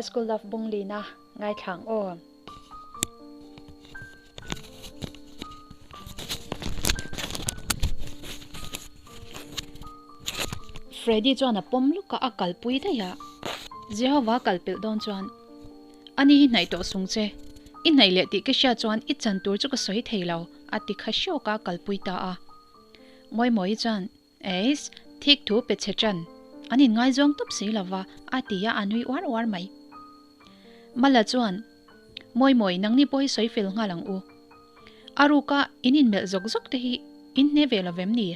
High School Love Bunglina ngaithlang aw. Freddy chuan a pawm lawk a, a kalpui daih a. Jehovah a kalpelh dawn chuan, Ani hi hnaih tawh sung che. I hnaih leh tih ka hriat chuan i chan tur chu ka sawi thei lo, a ti kha hrawk a, a kalpui ta a. Mawimawii chuan, Eis, thik thu pe chhe ṭan. An inngaizawng tawp si lo va, a ti a, a nui uar uar mai. Mala chuan, Mawimawi, nangni pawh hi sawi fel nghal ang u. A ruka in inmelh zawk zawk te hi in hne ve lo vem ni?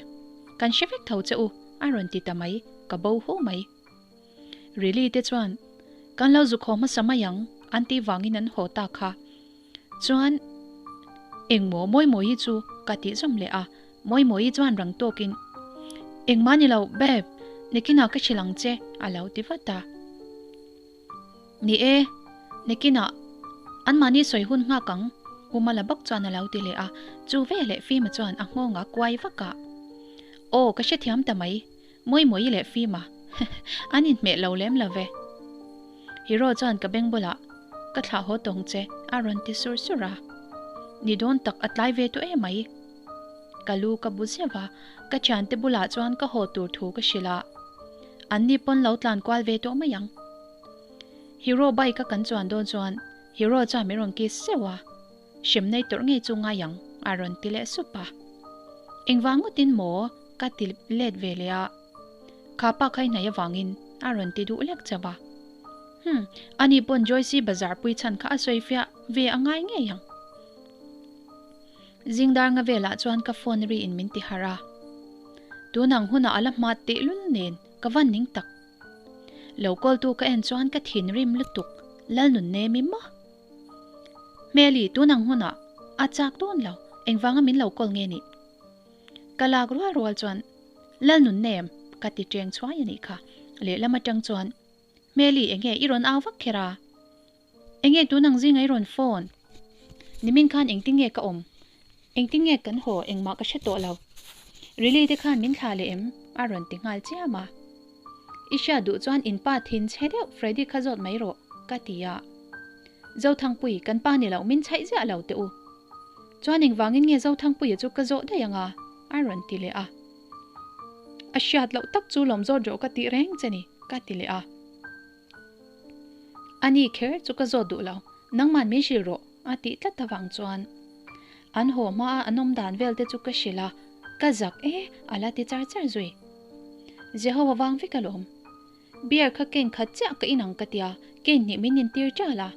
Kan hre vek tho che u, a rawn ti ta mai, ka bo hu mai. Rili te chuan, Kan lo zuk haw hmasa mai ang, an tih vangin an haw ta kha. Chuan, Engmaw Mawimawii chu ka tih zawm leh a, Mawimawii chuan rang tawkin, Engmah ni lo, babe, nikinah ka hrilh ang che, a lo ti vat a. Ni e, nikinah anmahni sawi hun nghak ang, U Mala bawk chuan a lo ti leh a, chu veleh Fima chuan a nghawng a kuai vak a. Aw, ka hrethiam ta mai, Mawimawii leh Fima an inhmeh lo lem lo ve. Hero chuan ka beng bulah ka thlah haw tawng che a rawn ti sur sur a. Ni dawn tak a tlai ve tawh em ai. Ka lu ka bu zeuh a, ka thiante bulah chuan ka haw tur thu ka hrilh a. An ni pawn lo tlan kual ve tawh mai ang. Hero bike a kan chuan dawn chuan Hero chuan min rawn kiss zeuh a. Hrem nei tawrh ngei chu ngai ang a rawn ti leh sup a. Engvang ngawtin maw ka ti let ve leh a. Kha pa kha i hnaih avangin a rawn ti duh lek chauh a. Hum, ani pawn Joyce bazar pui chhan kha a sawi fiah ve a ngai ngei ang. Zingdar nga velah chuan ka phone ri in min ti harh a. Tunang hunah a la hma tehlul nen ka van ning tak. Lo call tu ka en chuan ka thinrim lutuk, Lalnunnem i maw? Hmeli, tunang hunah a chak dawn lo, engvanga min lo call nge nih? Ka lak rual rual chuan Lalnunnem ka ti teng chhuai a nih kha. Lehlam atang chuan Hmeli enge i rawn au vak kher a? Enge tunang zinga i rawn phone? Nimin khan engtin nge ka awm? Engtin nge kan haw engmah ka hre tawh lo. Riley te khan min thlah leh em? A rawn ti nghal chiam a. I hriat duh chuan in pa thin chhe deuh Freddy kha zawt mai rawh ka ti a. Zothangpui kan pa ni loh min chhaih ziah lo teh u. Chuan engvangin nge Zothangpuia chu ka zawh daih anga? A rawn ti leh a. A hriat loh tak chu lawm zawt rawh ka tih reng che ni ka ti leh a. A ni kher chu ka zawt duh lo, nangman min hrilh rawh a tih tlat avang chuan an haw hmaa an awm dan vel te chu ka hrilh a, ka zak e a la ti char char zui. Jehovah vang vek alawm. Beer kha ken khat chiah ka inang ka tia, ken hnih min intir ṭal a.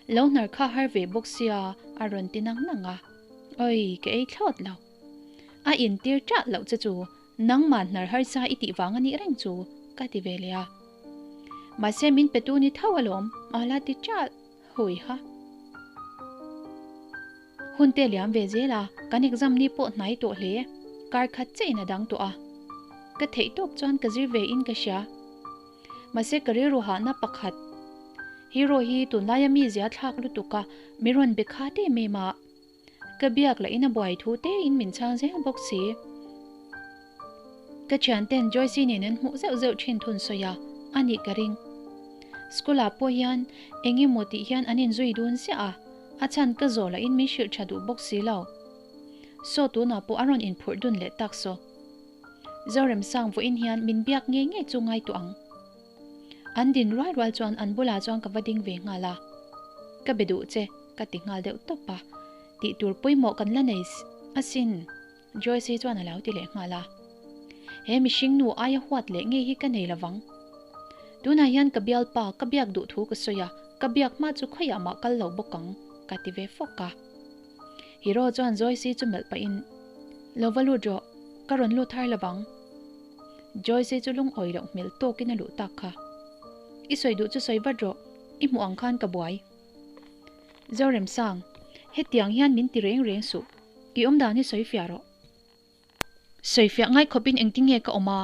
Lo hnar kha har ve bawk sia a rawn ti nang nang a. Oi, ka ei thlawt lo. A intir ṭah loh che chu nangmah hnar harsa i tih vang a nih reng chu ka ti ve leh a. Mahse min pe tu ni tho alawm a la ti ṭalh hui ha. Hun te liam ve zel a, kan exam ni pawh hnai tawh hle. Kar khat chiah in a dang tawh a. Ka theih tawp chuan ka zir ve in ka hria. Mahse ka rilru hahna pakhat Hero hi tunlaia mi zia thlak lutuk a, mi rawn be khat em em a. Ka biak lah in a buai thu te in min chhang zel bawk si. Ka thianten Joyce nen an hmuh zeuh zeuh thin thun sawi a, a nih ka ring. School ah pawh hian eng emaw tih hian an inzui dun ziah a, a chhan ka zawh lah in min hrilh tha duh bawk si lo. Saw tunah pawh a rawn inphurh dun leh tak saw. Zoremsang vawiin hian min biak ngei ngei chu ngai tawh ang. An din rual rual chuan an bulah chuan ka va ding ve nghal a, Ka be duh che, ka ti nghal deuh tawp a, tih tur pawimawh kan la nei asin, Joyce-i chuan a lo ti leh nghal a. He mihring nu aia huat leh ngei hi ka nei lovang. Tunah hian ka bialpa ka biak duh thu ka sawi a, ka biak hma chu khawiah mah kal lo bawk ang, ka ti ve fawk a. Hero chuan Joyce-i chu melh pahin, Lo va lut rawh, ka rawn lut har lovang. Joyce chu lungawi loh hmel tawkin a luh tak kha. I sawi duh chu sawi vat rawh, i hmuh ang khan ka buai. Zoremsang, hetiang hian min ti reng reng suh, i awmdan hi sawi fiah rawh. Sawi fiah ngai khawpin engtin nge ka awm a?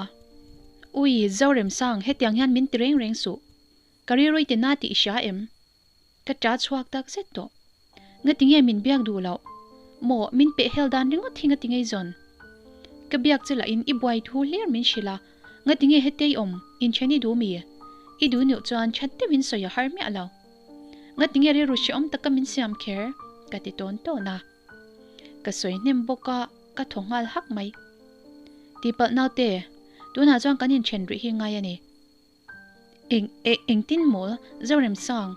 Ui, Zoremsang, hetiang hian min ti reng reng suh. Ka rilru i ti na tih i hria em? Ka ṭah chhuak tak zet tawh. Ngati nge min biak duh loh? Maw, min peh hel dan ringawt hi ngati ngei zawn? Ka biak che lahin i buai thu hlir min hrilh a, ngati nge hetei awm, inthen i duh mi? I duh nuh chuan that deuhin sawi a har miah lo. Ngatinge rilru hrehawm taka min siam kher? ka ti tawn tawn a. Ka sawi hnem bawk a, ka thaw nghal hak mai. Tihpalh naute, tunah chuan kan inthen rih hi ngai a ni. Eng, e, engtin mawl, Zoremsang,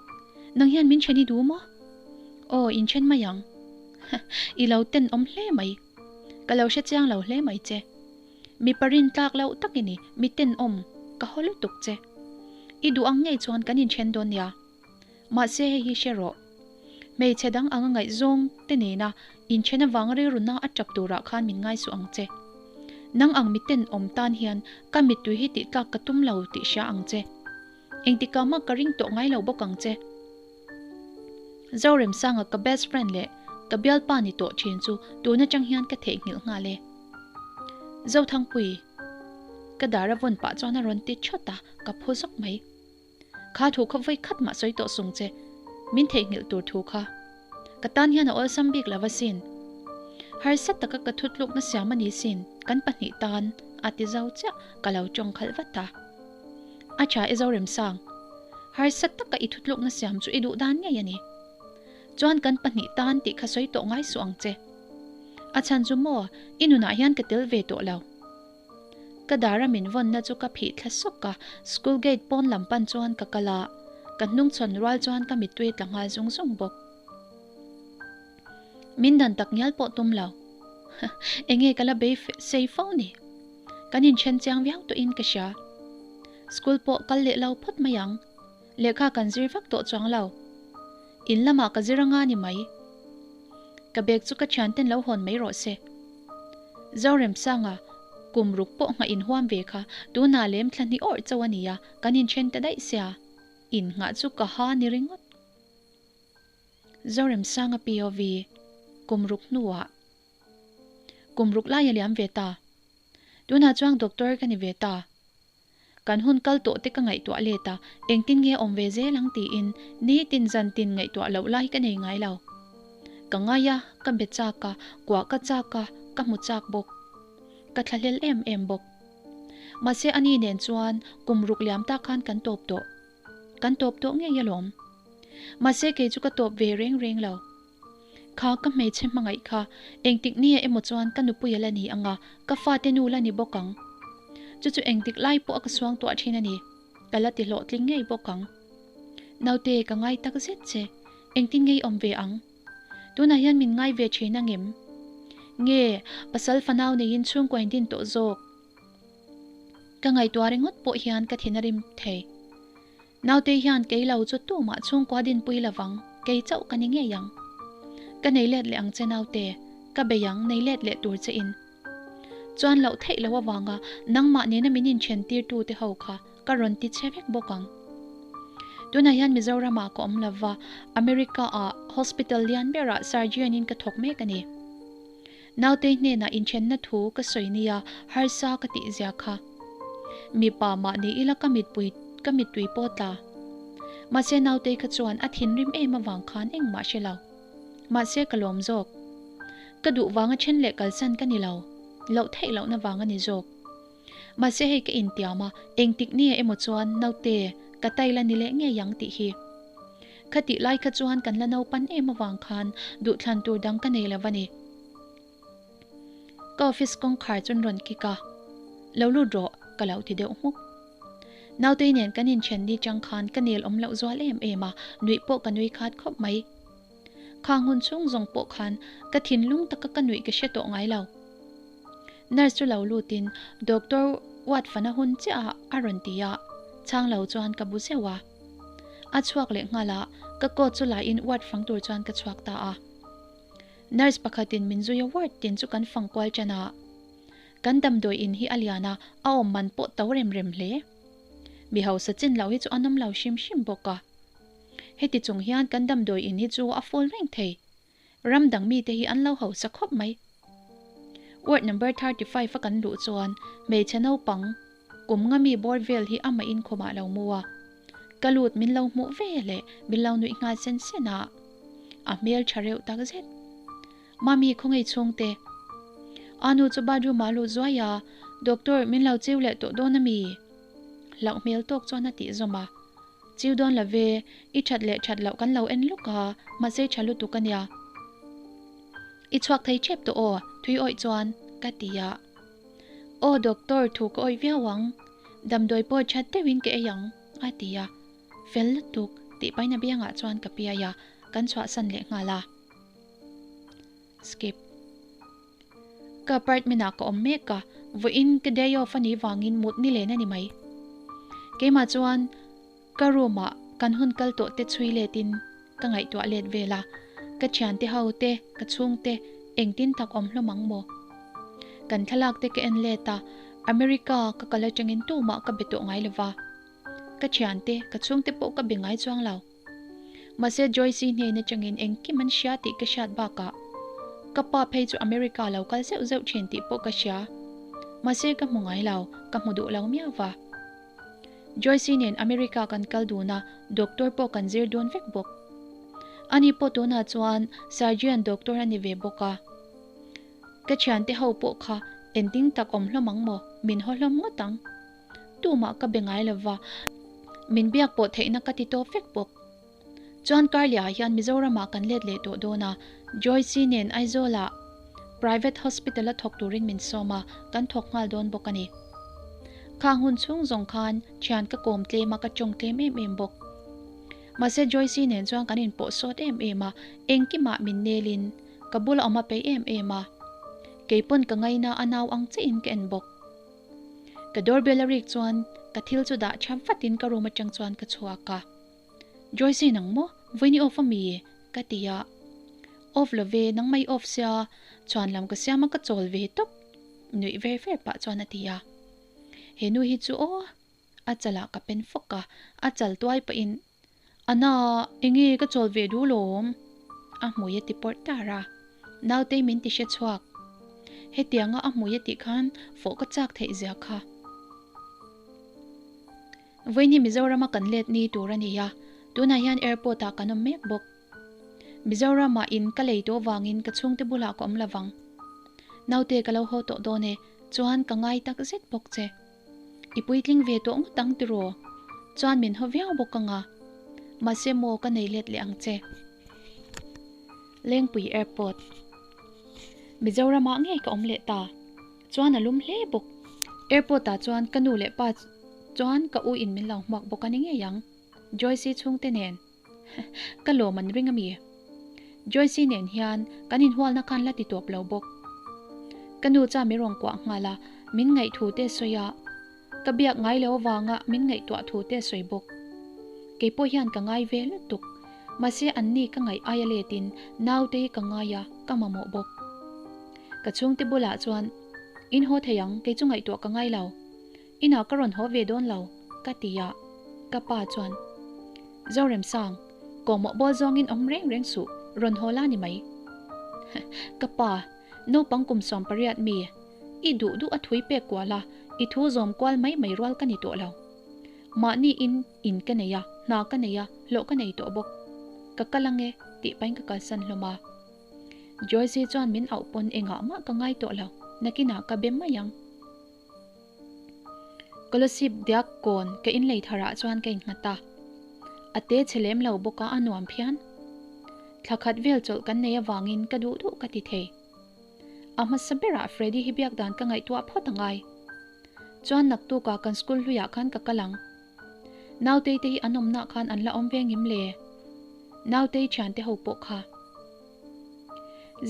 nang hian min then i duh maw? Aw, inthen mai ang. I lo tenawm hle mai. Ka lo hre chiang lo hle mai che. Mipa rin tlak loh tak i ni, mi tenawm, ka haw lutuk che. I duh ang ngei chuan kan inthen dawn nia. Mahse hei hi hre rawh. Hmeichhe dang anga ngaihzawng te nena inthen avanga rilruna a tap turah khan min ngai suh ang che. Nang ang mi tenawm tan hian ka mittui hi tih tlak ka tum lo tih hria ang che. Engtikah mah ka ring tawh ngai lo bawk ang che. Zoremsanga ka best friend leh ka bialpa ni tawh thin chu tun atang hian ka theihnghilh nghal e. Zothangpui, ka dar a vawn pah chuan a rawn ti thawt a, ka phu zawk mai. Kha thu kha vawi khat mah sawi tawh sung che, min theihnghilh tur thu kha. Ka tan hian a awlsam bik lo asin. Harsa taka ka thutlukna siam a ni sin, kan pahnih tan a ti zo chiah ka lo tawng khalh vat a. A tha e Zoremsang, harsa taka i thutlukna siam chu i duh dan ngei a ni. Chuan kan pahnih tan tih kha sawi tawh ngai suh ang che. A chhan chu maw, i nunah hian ka tel ve tawh lo. Ka dara min vawnna chu ka phih thla sawk a, school gate pawn lam pan chuan ka kal a, ka hnungchhawn rual chuan ka mittui tla nghal zung zung bawk. Min dan tak ngial pawh tum lo. Enge ka la bei sei fo ni. Kan inthen chiang viau tawhin ka hria. School pawh kal leh lo phawt mai ang. Lehkha kan zir vak tawh chuang lo. In lamah ka zir anga ni mai. Ka bag chu ka thianten lo hawn mai rawh se. Zoremsanga, kum ruk pawh nghah inhuam ve kha tunah lem thla hnih awrh chauh a nia, kan inthen ta daih sia. In nghah chu ka ha ni ringawt. Zoremsanga POV, Kum ruk hnuah. Kum ruk lai a liam ve ta. Tunah chuan doctor ka ni ve ta. Kan hun kal tawh te ka ngaihtuah let a, engtin nge awm ve zel ang tiin nitin zan tin ngaihtuah loh lai ka nei ngai lo. Ka ngai a, ka be chak a, kuah ka chak a, ka hmu chak bawk. Ka thlahlel em em bawk. Mahse ani nen chuan kum ruk liam tak khan kan tawp tawh. Kan tawp tawh ngei alawm. Mahse kei chu ka tawp ve reng reng lo. Kha ka hmeichhe hmangaih kha engtik nia emaw chuan ka nupui a la ni ang a, ka fate nu la ni bawk ang. Chu chu engtik lai pawh a ka suang tuah thin a ni. Ka la ti hlawhtling ngei bawk ang. Naute ka ngai tak zet che, engtin ngei awm ve ang? Tunah hian min ngai ve thin ang em? Nge pasal fanau neiin chhungkua in din tawh zawk? Ka ngaihtuah ringawt pawh hian ka thin a rim thei. Naute hian kei lo chu tumah chhungkua dinpui lovang, kei chauh ka ni ngei ang. Ka nei let leh ang che naute, ka bei ang nei let leh tur che in. Chuan loh theih loh avanga nangmah nena min inthen tir tu te ho kha ka rawn ti che vek bawk ang. Tunah hian Mizoramah ka awm lova, America ah hospital lian berah surgeon in ka thawk mek a ni. Naute hnenah inthenna thu ka sawi nia harsa ka tih zia kha. Mipa mah ni ila ka mitpui ka mittui pawh tla. Mahse naute kha chuan a thinrim em avang khan engmah hre lo. Mahse ka lawm zawk. Ka duh vanga then leh kalsan ka ni lo. Loh theih lohna vang a ni zawk. Mahse hei ka intiam a, engtik nia emaw chuan naute ka tai la ni leh ngei ang tih hi. Khatih lai kha chuan kan la naupan em avang khan duhthlan tur dang ka nei lo a ni. Ka office kawngkhar chuan rawn kik a, Lo lut rawh, ka lo ti deuh hmuk. Nautei nen kan inthen ni chang khan ka nel awm loh zual em em a, nuih pawh ka nui khat khawp mai. Khang hun chhung zawng pawh khan ka thinlung taka ka nuih ka hre tawh ngai lo. Nurse chu lo lutin Doctor ward fana hun chiah ah a rawn ti a, chhang lo chuan ka bu zeuh a. A chhuak leh nghal a, ka coat chu la in ward fang tur chuan ka chhuak ta a. Nurse pakhatin min zui a ward tin chu kan fang kual tan a. Kan damdawi in hi a lian a, a awm man pawh to rem rem hle. Mi hausa chin lo hi chu an awm lo hrim hrim bawk a. Heti chung hian kan damdawi in hi chu a full reng thei. Ram dang mite hi an lo hausa khawp mai. Ward number 35 a kan luh chuan hmeichhe naupang kum nga mi bawr vel hi amah in khumah lo mu a. Ka lut min lo hmuh ve leh min lo nuih nghal sen sen a. A hmel tha reuh tak zet. Mami khawngaih chhungte. A nu chu bathroom ah lut zuai a, Doctor min lo chiu leh tawh dawn a mi? Hlauh hmel tawk chuan a tih zawm a. Chiu dawn lo ve, i that leh that loh kan lo en lawk a, mahse tha lutuk a nia. I chhuak thei tep tawh aw, thui awih chuan ka ti a. Aw doctor thu ka awih viau ang, damdawi pawh that deuhin ka ei ang, a ti a. Fel lutuk, tih paina biangah chuan ka piai a, kan chhuahsan leh nghal a. Skip. Ka apartment ah ka awm mek a, vawiin ka day off a nih vangin mut ni len a ni mai. Keimah chuan ka room ah kan hun kal tawh te chhui let in ka ngaihtuah let vel a, ka thiante ho te, ka chhungte engtin tak awm hlawm ang maw? Kan thlalak te ka en let a, America ka kal atangin tumah ka be tawh ngai lova, ka thiante, ka chhungte pawh ka be ngai chuang lo. Mahse Joyce-i hnen atangin engkim an hria tih ka hriat bakah ka pa phei chu America lo kal zeuh zeuh thin tih pawh ka hria. Mahse ka hmu ngai lo, ka hmu duh lo miau va. Joyce-i nen America kan kal dun a, doctor pawh kan zir dun vek bawk. Ani pawh tunah chuan surgeon doctor a ni ve bawk a. Ka thiante ho pawh kha engtin tak awm hlawm ang maw, min haw hlawm ngawt ang. Tumah ka be ngai lova, min biak pawh theihna ka ti tawp vek bawk. Chuan Karliah hian Mizoramah kan let leh tawh dawn a, Joyce-i nen Aizawlah Private Hospital-a thawk turin min sawm a, kan thawk nghal dawn bawk a ni. Khang hun chhung zawng khan thian ka kawm tlem a, ka tawng tlem em em bawk. Mahse Joyce-i nen chuan kan inpawh sawt em em a, engkimah min nelin ka bula awm a peih em em a. Keipawn ka ngaina a nau ang chiahin ka en bawk. Ka doorbell a rik chuan ka thil chu dah thiam fatin ka room atang chuan ka chhuak a. Joyce nang maw? Vawiin i off a mi? Ka ti a. Off lo ve, nang mai off sia, chhuan lam ka siam a ka chawl ve tawp nuih ver ver pah chuan a ti a. He nu hi chu aw a chalah ka pen fawk a, a chal tuai pahin Ana, enge ka chawl ve duh lawm? A hmui a ti pawrh tar a, Nautei min ti hre chhuak. Hetianga a hmui a tih khan fawh ka chak theih zia kha. Vawiin hi Mizorama kan let ni tur a ni a, tunah hian airport ah kan awm mek bawk. Mizoramah in ka lei tawh vangin ka chhungte bulah ka awm lovang. Naute ka lo haw tawh dawn e, chuan ka ngai tak zet bawk che. I puitling ve tawh ngawt ang tiraw? Chuan min haw viau bawk ang a. Mahse maw ka nei let leh ang che. Lengpui Airport. Mizoramah ngei ka awm leh ta. Chuan a lum hle bawk. Airport ah chuan ka nu leh pa chuan ka u in min lo hmuak bawk a ni ngei ang. Joyce chhungte nen. Ka lawm an ring a mi? Joyce nen hian kan inhualna khan la ti tawp lo bawk. Ka nu chuan min rawn kuah nghal a, min ngaih thu te sawi a, ka biak ngai lo avanga min ngaihtuah thu te sawi bawk. Kei pawh hian ka ngai ve lutuk, mahse anni ka ngaih aia letin naute hi ka ngai a, ka mamawh bawk. Ka chhungte bulah chuan, In haw thei ang, kei chu ngaihtuah ka ngai lo. Inah ka rawn haw ve dawn lo, ka ti a, ka pa chuan, Zoremsang, kawhmawh bawl zawngin awm reng reng suh, rawn haw la ni mai. Ka pa, naupang kum 18 mi, i duh duh a thui pek kual a, i thu zawm kual mai mai rual ka ni tawh lo. Mahni in in ka nei a, hna ka nei a, hlawh ka nei tawh bawk. Ka kal ang e, tih pahin ka kalsan hlawm a. Joyce chuan min auh pawn engah mah ka ngai tawh lo, nakinah ka be mai ang. Kolosip diak kawn ka inlei tharah chuan ka innghat a, a te chhe lem lo bawk a, a nuam phian. Thla khat vel chawlh kan nei avangin ka duh duh ka ti thei. A hmasa berah Freddy hi biak dan ka ngaihtuah phawt a ngai. Chuan naktukah kan school hluiah khan ka kal ang. Nautei te hi an awmnah khan an la awm ve ngim le? Nautei thiante ho pawh kha.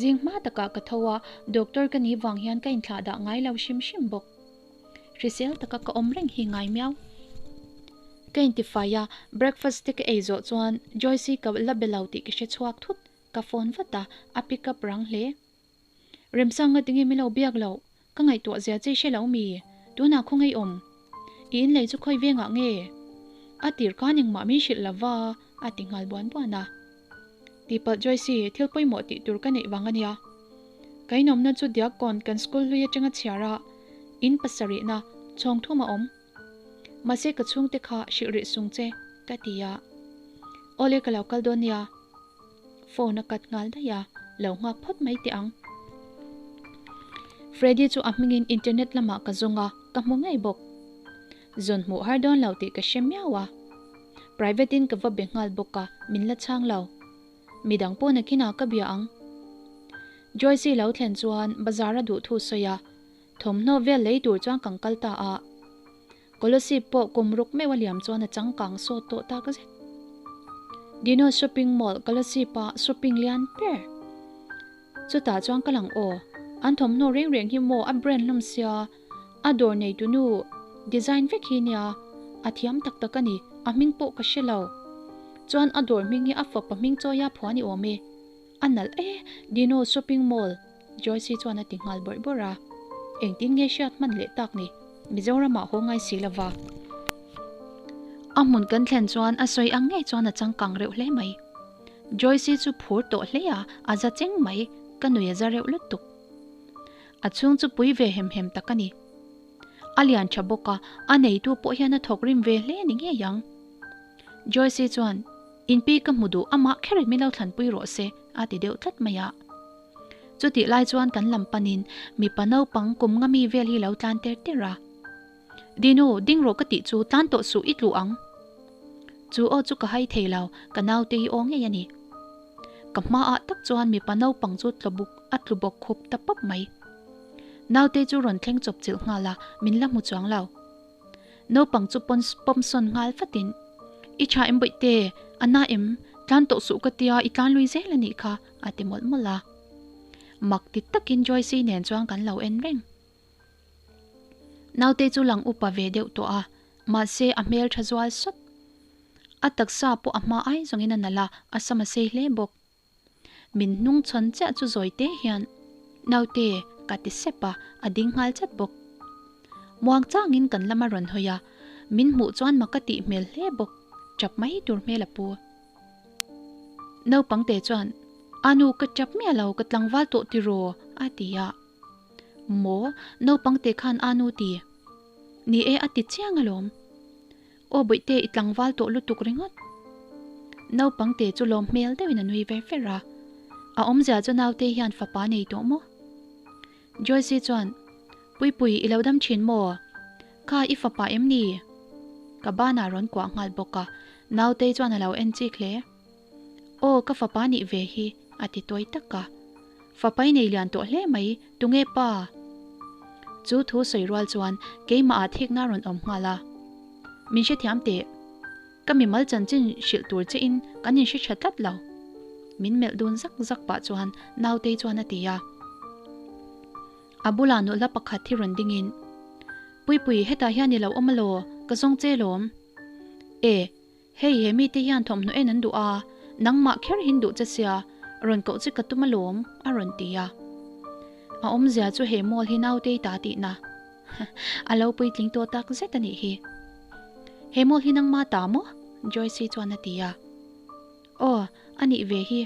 Zing hma takah ka tho a, doctor ka nih vang hian ka inthlah dah ngai lo hrim hrim bawk. Hrisel taka ka awm reng hi ngai miau. Ka intifai a, breakfast te ka ei zawh chuan Joyce-i ka la be lo tih ka hre chhuak thut, ka phone vat a, a pick up rang hle. Remsanga tinge min lo biak loh? Ka ngaihtuah zia che hre lo mi? Tunah khaw ngeiawm? I inlei chu khawi vengah nge? A tir khan engmah min hrilh lova a ti nghal buan buan a. Tihpalh Joyce, thil pawimawh tih tur ka neih vang a nia. Ka inawmna chu Diakkawn kan school hlui atanga chhiar a, in pasarihna chhawng thum a awm. Mahse ka chhungte kha hrilh rih sung che, ka ti a. Awle ka lo kal dawn nia. Phone a cut nghal daih a, lo nghak phawt mai teh ang. Freddy chu a hmingin internet lamah ka zawng a, ka hmu ngei bawk. Zawn hmuh har dawn lo tih ka hre miau a. Private in ka va be nghal bawk a, min la chhang lo. Midang pawh nakinah ka bia ang. Joyce-i lo thlen chuan bazar a duh thu sawi a, thawmhnaw vel lei tur chuan kan kal ta a. Kolasib pawh kum ruk meuh a liam chuan a changkang sawt tawh tak zet. Dino Shopping Mall Kolasib-a shopping lian ber. Chutah chuan ka lang aw, an thawmhnaw reng reng hi maw a brand hlawm sia, a dawr neitunu design vek hi nia, a thiam tak tak a ni, a hming pawh ka hre lo. Chuan a dawr hming hi a fapa hming chawia phuah a ni awm e. A nalh e, Dino Shopping Mall, Joyce chuan a ti nghal bawrh bawrh a. Engtin nge hriat hman leh tak ni, Mizoramah haw ngai si lova. A hmun kan thlen chuan a sawi ang ngei chuan a changkang reuh hle mai. Joyce chu phur tawh hle a, a za cheng mai, ka nui a za reuh lutuk. A chhung chu pui ve hem hem tak a ni. A lian tha bawk a, a neitu pawh hian a thawk rim ve hle ni ngei ang. Joyce chuan, Inpi ka hmu duh, amah kherin min lo thlanpui rawh se, a ti deuh tlat mai a. Chutih lai chuan kan lam panin mipa naupang kum nga mi vel hi lo tlan ter ter a. Dinu, ding rawh ka tih chu tlan tawh suh i tluh ang. Chu aw chu ka hai thei lo, ka naute hi aw ngei a ni. Ka hmaah tak chuan mipa naupang chu tlawbuk a tlu bawk khup ta pap mai. Naute chu rawn thleng chawp chilh nghal a, min la hmu chuang lo. Naupang chu pawn pawm sawn nghal fatin, I tha em bawihte, a na em, tlan tawh suh ka tia i tlan lui zel a nih kha, a ti mawlh mawlh a. Mak ti takin Joyce-i nen chuan kan lo en reng. Naute chu lang upa ve deuh tawh a, mahse a hmel tha zual sawt. A taksa pawh a hma ai zawngin a nalh a, a sam a sei hle bawk. Min hnung chhawn chiah chu zawi te hian, Naute, ka ti sep a, a ding nghal chat bawk. Muang changin kan lam a rawn hawi a, min hmuh chuan mak a tih hmel hle bawk, tap mai tur hmel a pu. Naupangte chuan, A nu ka tap miah lo, ka tlangval tawh tiraw? a ti a. Maw, naupang te khan a nu ti. Ni e a ti chiang alawm. Aw bawihte i tlangval tawh lutuk ringawt. Naupang te chu lawm hmel deuhin a nui ver ver a. A awmzia chu naute hian fapa nei tawh maw? Joyce chuan, Puipui i lo dam thin maw? Kha i fapa em ni? Ka banah rawn kuah nghal bawk a, nautei chuan a lo en chik hle. Aw ka fapa nih ve hi, a ti tawi tak a. Fapa i nei lian tawh hle mai, tunge pa? Chu thu sawi rual chuan keimah ah thikna a rawn awm nghal a. Min hrethiam teh. Ka mimal chanchin hrilh tur che in kan inhre tha tlat lo. Min melh dun zak zak pah chuan Nautei chuan a ti a. A bulah nula pakhat hi rawn ding in, Puipui hetah hian i lo awm alaw, ka zawng che lawm. E. Hei he mite hian thawmhnaw en an duh a, nangmah kher hin duh che sia, rawn koh che ka tum alawm, a rawn ti a. A awmzia chu he mall hi nautei ta tihna a lo puitling tawh tak zet a nih hi. He mall hi nangmah ta maw? Joyce-i chuan a ti a. Aw, a nih ve hi.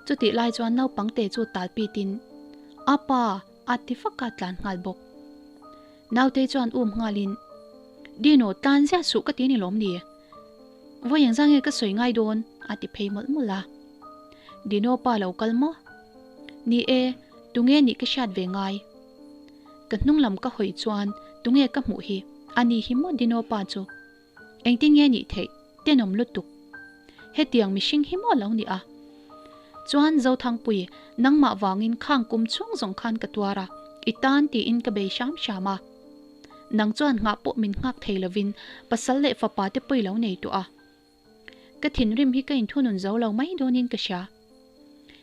Chutih lai chuan naupangte chu talpitin, Apa! a ti fak a tlan nghal bawk. Nautei chuan um nghalin, Dino, tlan ziah suh ka ti ni lawm ni? Vawi engzah nge ka sawi ngai dawn? a ti phei mawlh mawlh a. Dino pa lo kal maw? Ni e, tunge nih ka hriat ve ngai? Ka hnung lam ka hawi chuan tunge ka hmuh hi? A ni hi maw Dino pa chu? Engtin nge nih theih? Tenawm lutuk. Hetiang mihring hi maw lo ni a? Chuan Zothangpui, nangmah vangin khang kum chhung zawng khan ka tuar a, i tan tiin ka bei hram hram a. Nang chuan nghah pawh min nghak thei lovin pasal leh fapa te pawi lo nei tawh a. Ka thinrim hi ka inthunun zo lo mai dawnin ka hria.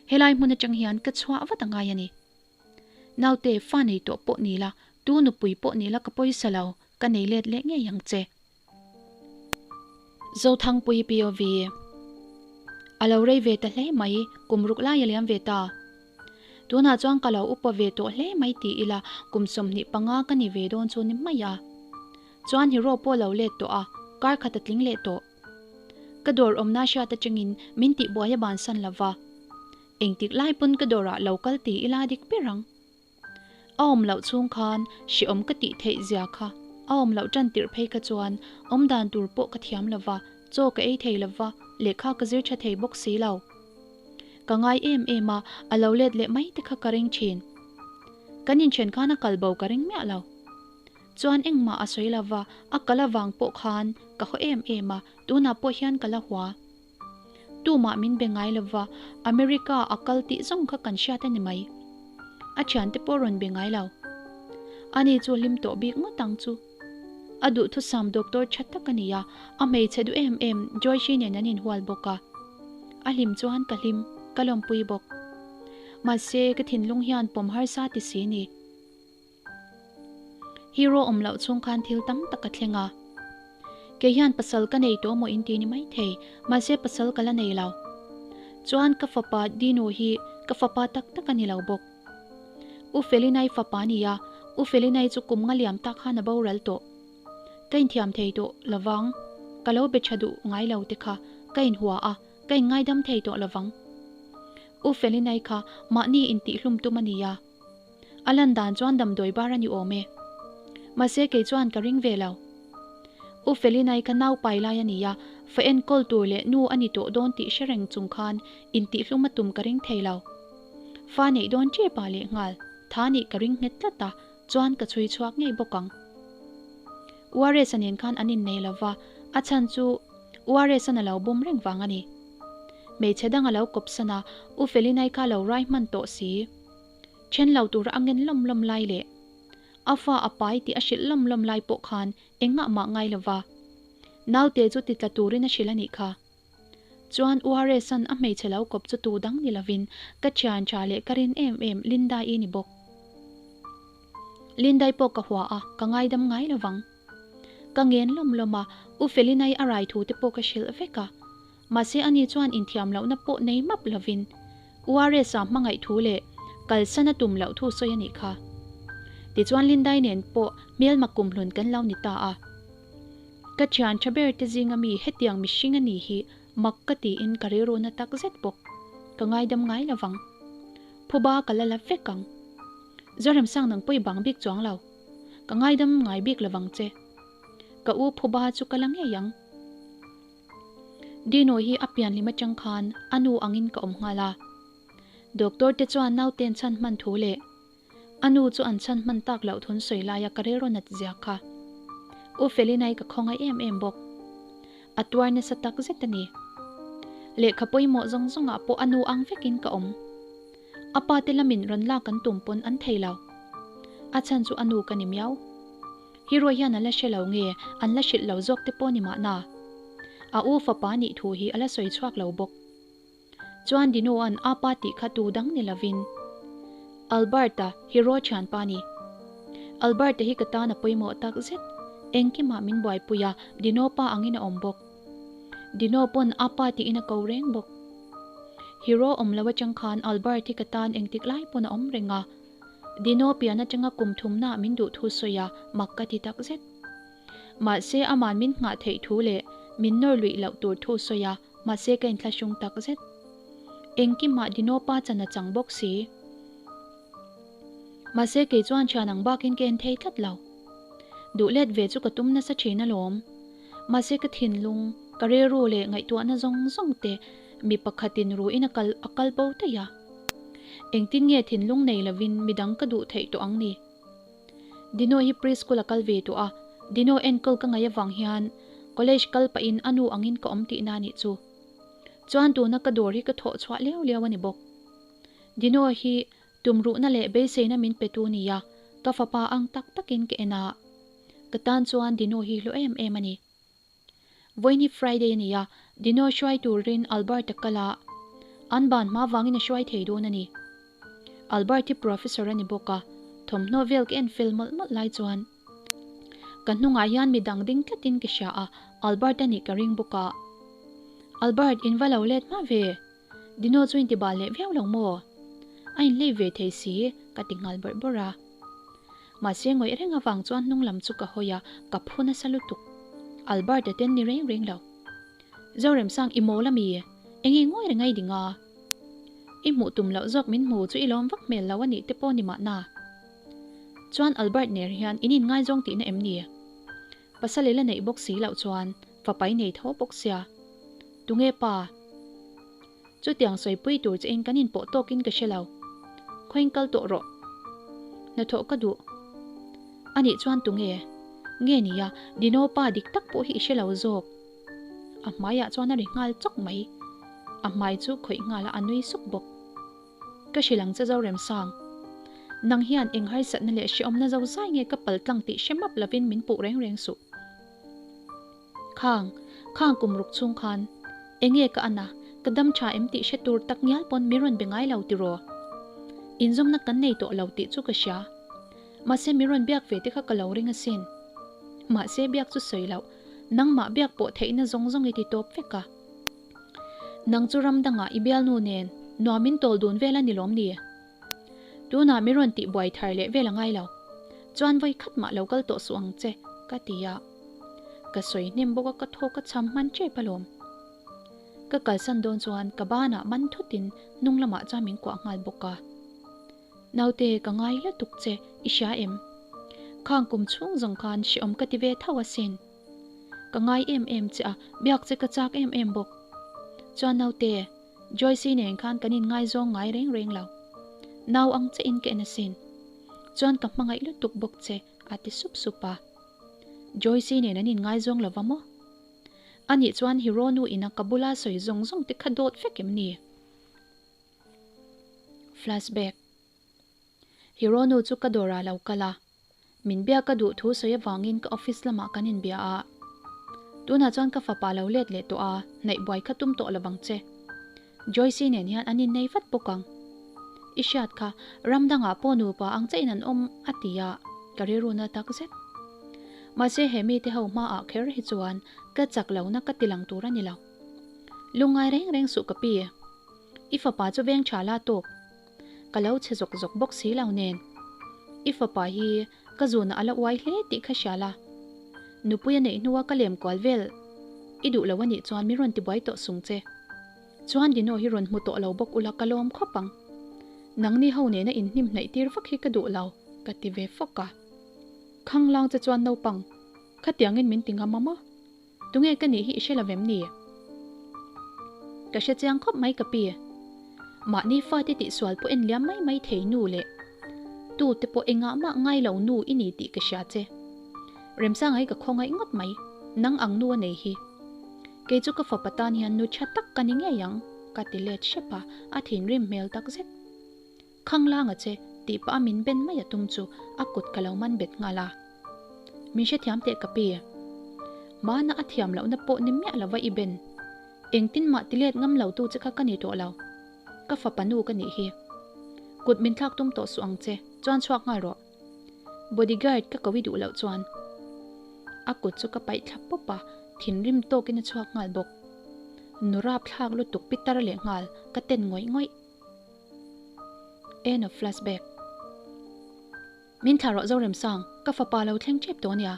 Helai hmun atang hian ka chhuah vat a ngai a ni. Naute, fa nei tawh pawh ni la, tu nupui pawh ni la ka pawisa lo, ka nei let leh ngei ang che. Zothangpui POV A lo rei ve ta hle mai, kum ruk lai a liam ve ta. Tunah chuan ka lo upa ve tawh hle mai ti ila kum 25 ka ni ve dawn chu ni mai a. Chuan hero pawh lo let tawh a, kar khat a tling leh tawh. Ka dawr awmna hriat atangin min tihbuai a bansan lova. Engtik lai pawn ka dawrah lo kal ti ila dik ber ang. A awm loh chhung khan hreawm ka tih theih zia kha a awm loh tan tirh phei kha chuan awm dan tur pawh ka thiam lo va, chaw ka ei thei lo va, lehkha ka zir tha thei bawk si lo. Ka ngai em em a, a lo let leh mai te kha ka ring thin. Kan inthen khan a kal bo ka ring miah lo. Chuan engmah a sawi lova, a kal avang pawh khan ka haw em em a, tunah pawh hian ka la hua. Tumah min be ngai lova, America a kal tih zawng kha kan hriat a ni mai. A thiante pawh rawn be ngai lo. Ani chu hlim tawh bik ngawt ang chu. A duhthusam doctor tha tak a ni a, a hmeichhe duh em em Joyce nen an inhual bawk a. A hlim chuan ka hlim, ka lawmpui bawk. Mahse, ka thinlung hian pawm harsa ti si ni. Hero awm loh chhung khan thil tam tak a thleng a. Kei hian pasal ka nei tawh maw inti ni maithei, mahse pasal ka la nei lo. Chuan ka fapa Dino hi ka fapa tak tak a ni lo bawk. U Felinai fapa a ni a, U Felinai chu kum nga liam tak khan a boral tawh. Ka inthiam thei tawh lovang, ka lo be tha duh ngai lo te kha ka inhua a, ka inngaidam thei tawh lovang. U Felinai kha mahni intihhlum tum a ni a. A lan dan chuan damdawi bar a ni awm e. Mahse kei chuan ka ring ve lo. U Felinai kha nau pai lai a ni a, fa enkawl tur leh nu a ni tawh dawn tih hre reng chung khan intihhlum a tum ka ring thei lo. Fa neih dawn tep ah leh nghal tha nih ka ring nghet tlat a, chuan ka chhui chhuak ngei bawk ang. Uares-a nen khan an innei lo va, a chhan chu Uares-an a lo bum reng vang a ni. Hmeichhe dang a lo kawp san a, U Felinai kha a lo rai hman tawh si. Then lo tura a ngen lawm lawm lai leh a fa a pai tih a hrilh lawm lawm lai pawh khan engah mah ngai lo va. Naute chu ti tla turin a hrilh a nih kha. Chuan URS-a'n a hmeichhe lo kawp chu tu dang ni lovin ka thian tha leh ka rin em em Linda-i ni bawk. Linda-i pawh ka hua a, ka ngaidam ngai lo vang. Ka ngen lawm lawm a, U Felinai a rai thu te pawh ka hrilh vek a. Mahse ani chuan inthiam lohna pawh nei map lovin URS-a hmangaih thu leh kalsan a tum loh thu sawi a nih kha. Tichuan Lindai nen pawh hmelma kumhlun kan lo ni ta a. Ka thian tha ber te zinga mi hetiang mihring a ni hi mak ka tiin ka rilru na tak zet bawk. Ka ngaidam ngai lovang. Phuba ka la la vek ang. Zoremsang nang pawh i bang bik chuang lo. Ka ngaidam ngai bik lovang che. Ka u phuba chu ka la ngei ang. Dino hi a pianhlim atang khan a nu angin ka awm nghal a. Doctor te chuan nauten chhan hman thu leh a nu chu an chhan hman tak loh thun sawi laia ka rilru nat zia kha. U Felinai ka khawngaih em em bawk. A tuar nasa tak zet a ni. Lehkha pawimawh zawng zawngah pawh a nu ang vekin ka awm. A pa te lamin rawn lak an tum pawn an thei lo. A chhan chu a nu ka ni miau. Hero hian a la hre lo nge an la hrilh lo zawk te pawh ni mahna. A u fapa nih thu hi a la sawi chhuak lo bawk. Chuan Dino-a'n a pa tih kha tu dang ni lovin Albert-a Hero thianpa ni. Albert-a hi ka tan a pawimawh tak zet. Engkimah min buaipui a, Dino pa angin a awm bawk. Dino pawn a pa tiin a ko reng bawk. Hero awm lo atang khan Albert hi ka tan engtik lai pawn a awm reng a. Dino pian atanga kum thumna min duh thu sawi a, mak ka ti tak zet. Mahse aman min nghah theih thu leh min nawr luih loh tur thu sawi a, mahse ka inthlahrung tak zet. Engkimah Dino pa chan a chang bawk si. Mahse kei chuan thian ang bakin ka en thei tlat lo. Duh let ve chu ka tum nasa thin alawm. Mahse ka thinlung, ka rilru leh ngaihtuahna zawng zawng te mi pakhatin ruin a kal a kal bo daih a. Engtin nge thinlung nei lovin midang ka duh theih tawh ang ni? Dino hi preschool a kal ve tawh a, Dino enkawl ka ngaih avang hian college kal pahin a nu angin ka awm tihna a nih chu. Chuan tuna ka dawr hi ka thawh chhuah liau liau a ni bawk. Dino hi tumruhna leh beiseina min pe tu nia, ka fapa ang tak takin ka en a. Ka tan chuan Dino hi hlu em em a ni. Vawiin hi Friday a ni a, Dino hruai turin Albert a kal a, an ban hma vangin a hruai thei dawn a ni. Albert hi Professor a ni bawk a, thawmhnaw vel ka en fel mawlh mawlh lai chuan ka hnungah hian mi dang ding tlatin ka hria a, Albert a nih ka ring bawk a. Albert, in va lo let hma ve? Dino chu in ti bal leh viau lo maw? A inhlei ve thei si, ka ti nghal bawrh bawrh a. Mahse ngawih reng avang chuan hnung lam chu ka hawi a, ka phu nasa lutuk. Albert a ten ni reng reng lo. Zoremsang i mawl ami? Enge ngawi reng a i ding a? I hmuh tum loh zawk min hmu chu i lawm vak hmel lo a nih te pawh ni mahna. Chuan Albert ner hian in inngaizawng tihna em ni? Pasal i la neih bawk si loh chuan fapa i nei tho bawk sia. Tunge pa? Chutiang sawipui tur che in kan inpawh tawkin ka hre lo. Khawiin kal tawh rawh. Hnathawh ka duh. Anih chuan tunge? Nge nia, Dino pa dik tak pawh hi i hre lo zawk. A hmaiah chuan a ri nghal chawk mai. A hmai chu khawih nghala a nui suk bawk. Ka hrilh ang che Zoremsang. Nang hian eng harsatna leh hrehawmna zo zai nge ka pal tlang tih hre map lovin min puh reng reng suh. Khang, khang kum ruk chhung khan enge ka an a, ka dam tha em tih hre tur tak ngial pawn mi rawn be ngai lo tiraw? Inzawmna kan nei tawh lo tih chu ka hria. Mahse mi rawn biak ve te kha ka lo ring asin. Mahse biak chu sawi loh, nangmah biak pawh theihna zawng zawng i ti tawp vek a. Nang chu ram dangah i bialnu nen nuam in tawl dun vel a ni lawm ni? Tunah mi rawn tih buai thar leh vel a ngai lo. Chuan vawi khat mah lo kal tawh suh ang che, ka ti a. Ka sawi hnem bawk a ka thaw ka cham hman tep alawm. Ka kalsan dawn chuan ka banah man thutin hnung lamah chuan min kuah nghal bawk a. Naute ka ngai lutuk che, i hria em? Khang kum chhung zawng khan hreawm ka ti ve tho asin. Ka ngai em em che a, biak che ka chak em em bawk. Chuan naute, Joyce-i nen khan kan inngaizawng ngai reng reng lo. Nau ang che in ka en asin. Chuan ka hmangaih lutuk bawk che, a ti sup sup a. Joyce-i nen an inngaizawng lo va maw? Anih chuan Hero nu ina ka bula sawi zawng zawng te kha dawt vek em ni? Flashback. Hero nu chu ka dawrah lo kal a. Min biak ka duh thu sawi avangin ka office lamah kan inbia a. Tunah chuan ka fapa lo let leh tawh a, hnaih buai kha tum tawh lovang che. Joyce-i nen hian an innei vat bawk ang. I hriat kha, ram dangah pawh nupa ang chiahin an awm a ti a, ka rilru na tak zet. Mahse he mite ho hmaah kher hi chuan ka chak lohna ka ti lang tur a ni lo. Lungngai reng reng suh ka pi. I fapa chu veng tha la tawk. Ka lo che zawk zawk bawk si lo nen. I fapa hi ka zunah a la uai hle tih kha hria la. Nupui a neih hnua ka lem kual vel i duh lo a nih chuan min rawn tibuai tawh sung che. Chuan Dino hi rawn hmu tawh lo bawk ula ka lawm khawp ang. Nangni ho nena inhnim hnaih tir vak hi ka duh lo, ka ti ve fawk a. Khanglang che chuan naupang, khatiangin min ti ngam a maw? Tunge ka nih hi i hre lo vem ni? Ka hre chiang khawp mai ka pi. Mahni fate tihsual pawh en liam mai mai thei nu leh tu te pawh engah mah ngai lo nu i ni tih ka hria che. Remsanga hi ka khawngaih ngawt mai, nang ang nu a nei hi. Kei chu ka fapa tan hian nu tha tak ka ni ngei ang, ka ti let hrep a, a thinrim hmel tak zet. Khanglang a che, tih pah a min ben mai a tum chu a kut ka lo man bet nghal a. Min hrethiam teh ka pi. Mahna a thiam lohna pawh ni miah lova i ben. Engtin mah ti let ngam lo tu che kha ka ni tawh lo. Ka fapa nu ka nih hi. Kut min thlak tum tawh suh ang che, chuan chhuak nghal rawh. Bodyguard ka ko i duh loh chuan. A kut chu ka paih thla pawp a, thinrim tawkin a chhuak nghal bawk. Nu rapthlak lutuk pitar leh nghal ka ten ngawih ngawih. End of flashback. Min thlah rawh Zoremsang, ka fapa lo thleng tep tawh ania.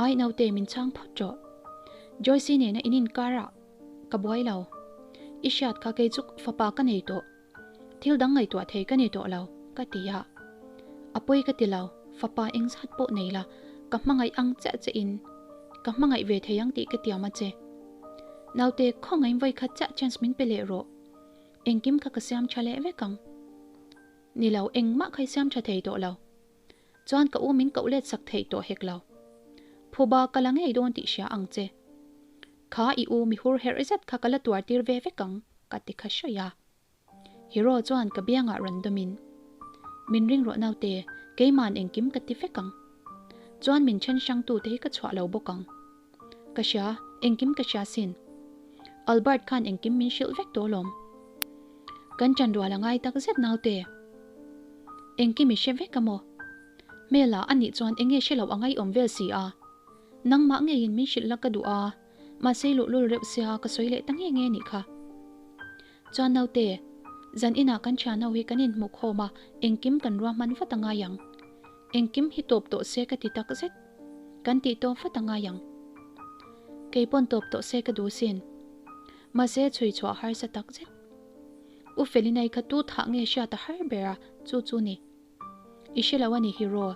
Ai naute min chhang phawt rawh. Joyce-i nena in inkar ah ka buai lo. I hriat kha kei chu fapa ka nei tawh. Thil dang ngaihtuah thei ka ni tawh lo, ka ti a. A pawi ka ti lo, fapa engzat pawh nei la, ka hmangaih ang chiah che in ka hmangaih ve thei ang tih ka tiam a che. Naute, khawngaih vawi khat chiah chance min pe leh rawh. Engkim kha ka siam tha leh vek ang. Ni lo, engmah kha i siam tha thei tawh lo. Chuan ka u min koh let sak theih tawh hek lo. Phuba ka la ngei dawn tih hria ang che. Kha i u mi hur herh zet kha ka la tuar tir ve vek ang, ka ti kha hraih a. Hero chuan ka biangah rawn dawmin, Min ring rawh naute, keima'n engkim ka ti vek ang. Chuan min then hrangtute hi ka chhuah lo bawk ang. Ka hria, engkim ka hria sin. Albert khan engkim min hrilh vek tawh alawm. Kan chanrual a ngai tak zet naute. Engkim i hre vek a maw? Hmela a nih chuan enge hre loh a ngaihawm vel si a. Nangmah ngeiin min hrilh la ka duh a, mahse luhlul reuh sia ka sawi leh ta nge nge nih kha. Chuan naute, zan inah kan thian ho hi kan inhmuh khawm a, engkim kan ruahman vat a ngai ang. Engkim hi tawp tawh se ka ti tak zet. Kan tih tawp vat a ngai ang. Kei pawn tawp tawh se ka duh sin. Mahse chhui chhuah harsa tak zet. U Felinai kha tu thah nge hriat a har ber a, chu chu ni. I hre lo a ni Hero.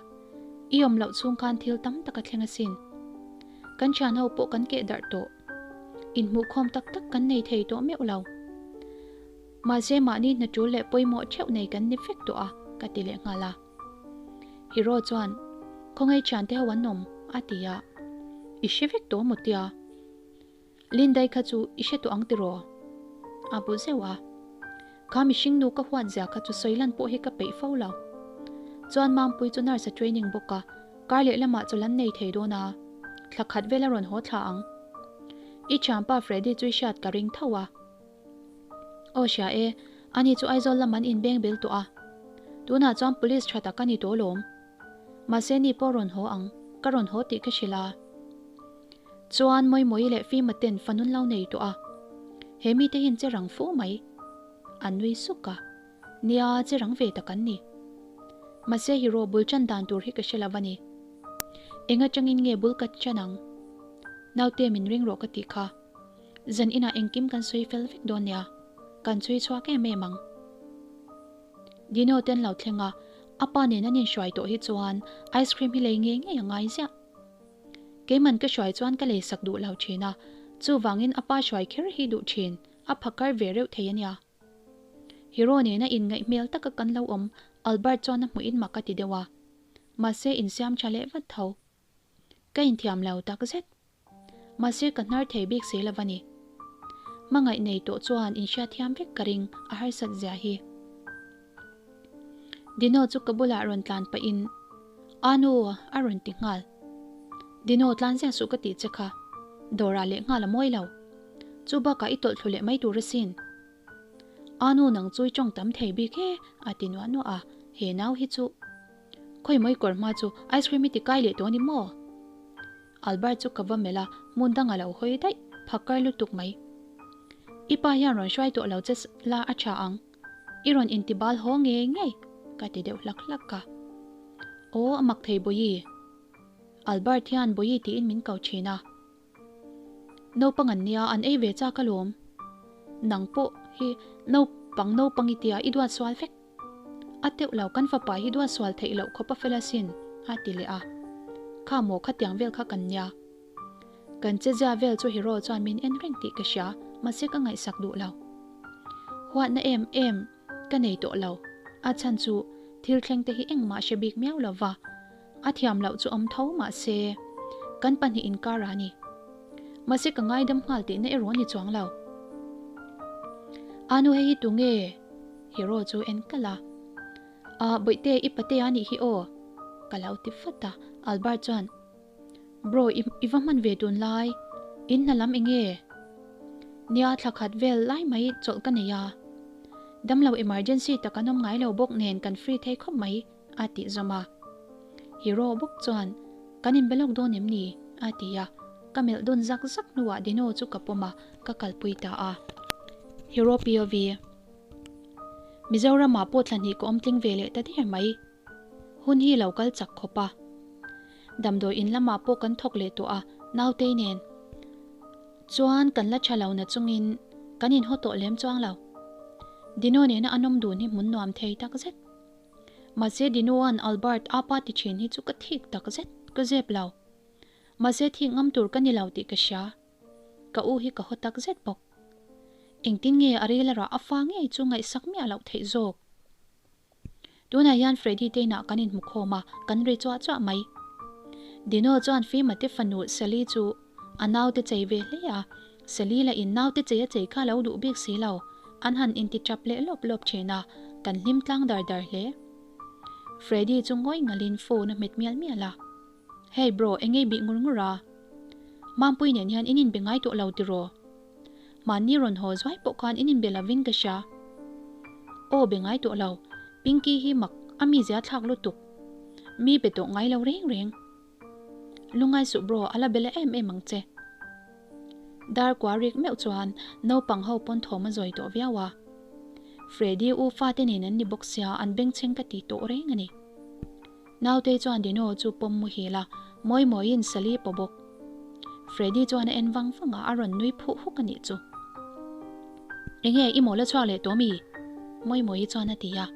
I awm loh chhung khan thil tam tak a thleng asin. Kan thian ho pawh kan keh darh tawh. Inhmuhkhawm tak tak kan nei thei tawh meuh lo. Mahse mahni hna tul leh pawimawh theuh nei kan ni vek tawh a, ka ti leh nghal a. Hero chuan. Khawngaih thiante ho an awm, a ti a. I hre vek tawh maw tia? Lindai kha chu i hre tawh ang tiraw? A bu zeuh a. Kha mihring nu ka huat zia kha chu sawi lan pawh hi ka peih fo lo. Chuan Mampui chu nurse a training bawk a, kar leh lamah chawlh an nei thei dawn a, thla khat vel a rawn haw thla ang. I thianpa Freddy chu i hriat ka ring tho a. Aw hria e, ani chu Aizawl lam an inbeng bel tawh a. Tunah chuan police tha tak a ni tawh lawm. Mahse ni pawh rawn haw ang, ka rawn haw tih ka hrilh a. Chuan Mawimawii leh Fima ten fanun lo nei tawh a. He mite hian che rang fu mai. An nui suk a. Nia, che rang ve tak an ni. Mahse hero bul chan dan tur hi ka hre lo a ni. Eng atangin nge bul ka chan ang? Naute min ring rawh ka tih kha. Zan inah engkim kan sawi fel vek dawn nia. Kan chhui chhuak em em ang. Dino te an lo thleng a, a pa nen an inhruai tawh hi chuan ice cream hi lei ngei ngei a ngai ziah. Keiman ka hruai chuan ka lei sak duh lo thin a, chuvangin a pa hruai kher hi duh thin, a phakar ve reuh thei a nia. Hero nena inngaih hmel taka kan lo awm Albert chuan a hmuhin mak a ti deuh a, mahse insiam tha leh vat tho. Ka inthiam lo takzet. Mahse ka hnar thei bik si lo a ni. Hmangaih nei tawh chuan inhriatthiam vek ka ring a harsat zia hi. Dino chu ka bulah rawn tlan pahin Anu a rawn ti nghal. Dino tlan ziah suh ka tih che kha. Dawrah leh nghal a mawi lo. Chu bakah i tawlh thlu leh mai tur asin. Anu nang chu i tawng tam thei bik e a ti nuah nuah a, he nau hi chu. Khawi mawi kawr hma chu ice cream i ti kai leh tawh a ni maw? Albert chu ka va melh a, hmun dang a lo hawi daih, phakar lutuk mai. I pa hian rawn hruai tawh lo che la a tha ang, i rawn inti bal haw ngei ngei, ka ti deuh hlak hlak a. Aw, a mak thei Bawihi. Albert hian Bawihi tiin min ko thin a. Naupang an nia, an ei ve chak alawm. Nang pawh hi naupang naupang i tia, i duat sual vek. A teuh lo, kan fapa hi duat sual theih loh khawp a fel asin, a ti leh a. Kha maw khatiang vel kha kan nia. Kan chezia vel chu hero chuan min en reng tih ka hria, mahse ka ngaihsak duh lo. Huatna em em ka nei tawh lo, a chhan chu thil thleng te hi engmah hre bik miau lo va. A thiam loh chu awm tho mahse kan pahnih inkar a ni. Mahse ka ngaidam nghal tihna erawh a ni chuang lo. Anu hei hi tunge? Hero chu en kalh a. Ah bawihte i patea a nih hi aw ka lo ti fat a, Albert chuan Bro i i va hman ve tun lai, in hna lam enge? Nia thla khat vel lai mai chawlh ka nei a. Damlo emergency tak an awm ngai lo bawk nen kan free thei khawp mai. A tih zawm a. Hero bawk chuan, Kan inbe lawk dawn em ni? a ti a. Ka melh dawn zak zak hnuah Dino chu ka pawm a, ka kalpui ta a. Hero POV. Mizoramah pawh thla hnih ka awm tling ve leh ta der mai. Hun hi lo kal chak khawp a. Damdawi in lamah pawh kan thawk leh tawh a, Nautei nen chuan kan la tha lo na chungin kan inhaw tawh lem chuang lo. Dino nena an awm dun hi hmun nuam thei takzet. Mahse Dinoa'n Albert a pa ti thin hi chu ka thik tak zet, ka zep lo. Mahse thik ngam tur ka ni lo tih ka hria. Ka u hi ka haw tak zet bawk. Engtin nge a ril a rah a fa ngei chu ngaihsak miah loh theih zawk? Tunah hian Freddy te inah kan inhmu khawm a, kan ri chuah chuah mai. Dino chuan Fima te fanu Sally chu a naute chei ve hle a, Sally lah in naute chei a chei kha lo duh bik si lo. An han inti tap leh lawp lawp thin a, kan hlim tlang dar dar hle. Freddy chu ngawi ngalin phone a hmet mial mial a. Hey bro, eng ei bih ngur ngur a? Mampui nen hian in inbe ngai tawh lo tiraw? Mahni rawn haw zuai pawh khan in inbe lovin ka hria. Aw be ngai tawh lo, Pinky hi mak a mizia thlak lutuk. Mi be tawh ngai lo reng reng. Lungai suh bro, a la be la em em ang che. Dar kua rik meuh chuan naupang ho pawn thawm a zawi tawh viau a. Freddy u fate nen an ni bawk sia an bengchheng ka ti tawh reng a ni. Nautei chuan Dino chu pawm muhil a, mawi mawiin Sally paw bawk. Freddy chuan a en vang vang a, a rawn nui phuh huk a nih chu. Enge i mawl a chhuak leh tawh mi? Mawi mawi chuan a ti a.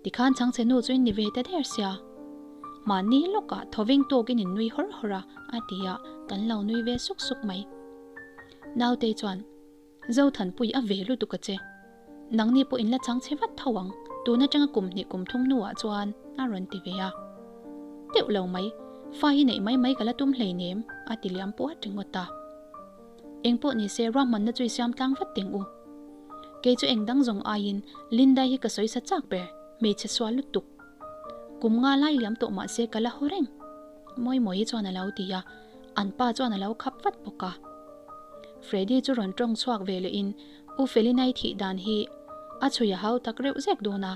Tikhan chhangchhe nu chu in ni ve ta der sia. Mahni lawkah thawveng tawkin in nui hawr hawr a, a ti a, kan lo nui ve suk suk mai. Nautei chuan, Zothanpui a ve lutuk a che. Nangni pawh in la chhangchhe vat tho ang, tun atanga kum hnih kum thum hnuah chuan a rawn ti ve a. Teuh lo mai, fa hi neih mai mai ka la tum hleinem, a ti liam puat ringawt a. Engpawh nise ruahmanna chu i siam tlang vat teng u. Kei chu eng dang zawng aiin Lindai hi ka sawi sa chak ber, hmeichhe sual lutuk. Kum nga lai liam tawh mahse ka la haw reng. Mawimawi chuan a lo ti a, an pa chuan a lo khap vat bawk a. Freddy chu rawn tawng chhuak ve lehin U Felinai thih dan hi a chhui a hau tak reuh zek dawn a.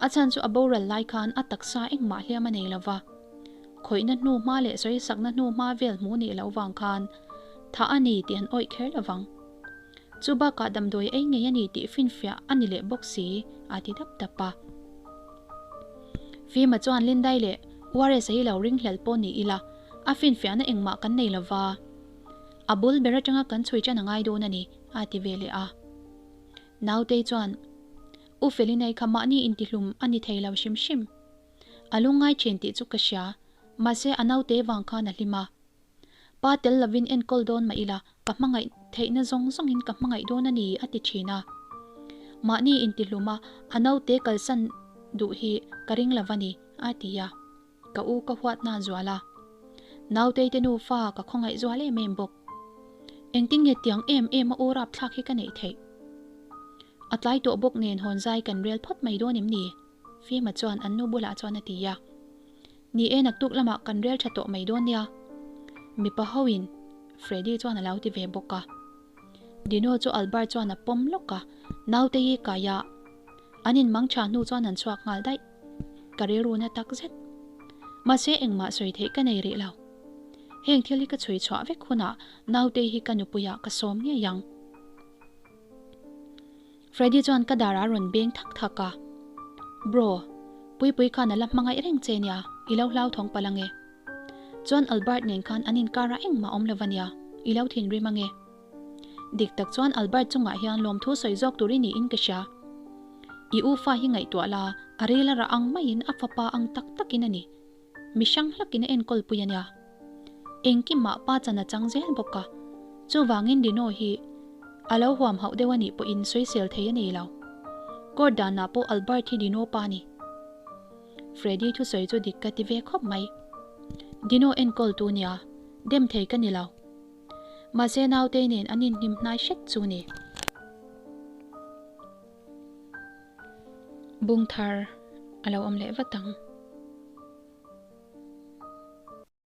A chhan chu a boral lai khan a taksa engmah hliam a nei lo va. Khawihna hnu hma leh sawisakna hnu hma vel hmu nih loh vang khan thah a ni tih an awih kher lo vang. Chu bakah damdawi ei ngei a ni tih finfiah a ni leh bawk si, a ti dap dap a. Fima chuan Lindai leh Uares-a hi lo ringhlel pawh ni ila, a finfiahna engmah kan nei lo va. A bul ber atanga kan chhui ṭan a ngai dawn a ni, a ti ve leh a. Nautei chuan, U Felinai kha mahni intihlum a ni thei lo hrim hrim. A lungngai ṭhin tih chu ka hria, mahse a naute vang khan a hlim a. Pa tel lovin enkawl dawn mah ila, ka hmangaih theihna zawng zawngin ka hmangaih dawn a ni, a ti ṭhin a. Mahni intihlum a, a naute kalsan duh hi ka ring lo a ni, a ti a. Ka u ka huatna a zual a. Nautei te nufa ka khawngaih zual em em bawk. Engtin nge tiang em em a u rapthlak hi ka neih theih? A tlai tawh bawk nen hawn zai kan rel phawt mai dawn em ni? Fima chuan an nu bulah chuan a ti a. Ni e naktuk lamah kan rel tha tawh mai dawn nia. Mipa hoin Freddy chuan a lo ti ve bawk a. Dino chu Albert chuan a pawm lawk a, naute hi kai a. An inmang tha hnu chuan an chhuak nghal daih. Ka rilru na tak zet. Mahse engmah sawi theih ka nei rih lo. Heng thil hi ka chhui chhuah vek hunah naute hi ka nupuiah ka sawm ngei ang. Freddy chuan ka dar a rawn beng thak thak a. Bro, Puipui khan a la hmangaih reng che nia, i lo hlauthawng palh ange. Chuan Albert nen khan an inkarah engmah awm lo va nia, i lo thinrim ange. Dik tak chuan Albert chungah hian lawmthu sawi zawk tur i niin ka hria. I u fa hi ngaihtuah la, a rel a rah ang maiin a fapa ang tak takin a ni. Mi hrang hlakin a enkawl pui a nia. Engkimah pa chan a chang zel bawk a. Chuvangin Dino hi a lo huam hauh deuh a nih pawhin sawisel thei a nei lo. Court danah pawh Albert hi Dino pa a ni. Freddy thusawi chu dik ka ti ve khawp mai. Dino enkawl tu nia, dem thei ka ni lo. Mahse nautei nen an inhnim hnai hret chu ni. Bung thar a lo awm leh vat ang.